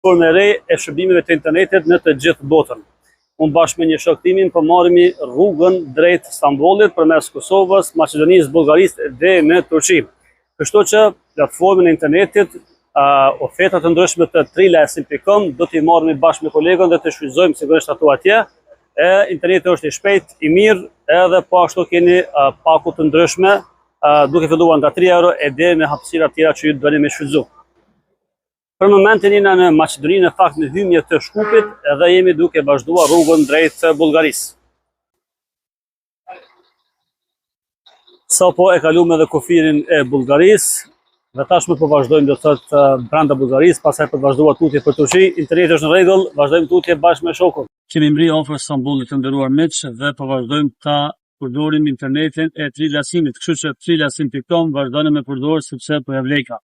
Platformë e re e shërbimeve të internetit në të gjithë botën. Unë bashkë me një shok timin po marrim rrugën drejt Stambollit përmes Kosovës, Maqedonisë, Bullgarisë dhe në Turqi. Kështu që platformën e internetit, uh, oferta të ndryshme të trilasim.com do t'i marrim bashkë me kolegën dhe të shfrytëzojmë sigurisht ato atje. E interneti është i shpejt, i mirë, edhe po ashtu keni uh, pako të ndryshme, uh, duke filluar nga 3 euro e deri në hapësira tjera që ju doni me shfrytëzu. Për momentin jena në Maqedoni, në fakt në hymje të Shkupit, edhe jemi duke vazhduar rrugën drejt Bullgarisë. Sapo e kaluam edhe kufirin e Bullgarisë dhe tashmë po vazhdojmë do të thotë brenda Bullgarisë, pastaj për të vazhduar tutje për Turqi. Interneti është në rregull, vazhdojmë tutje bashkë me shokun. Kemi mbri afër Stambollit të nderuar miq dhe po vazhdojmë ta përdorim internetin e Trilasimit, kështu që trilasim.com vazhdoni me përdor sepse po ja vlejka.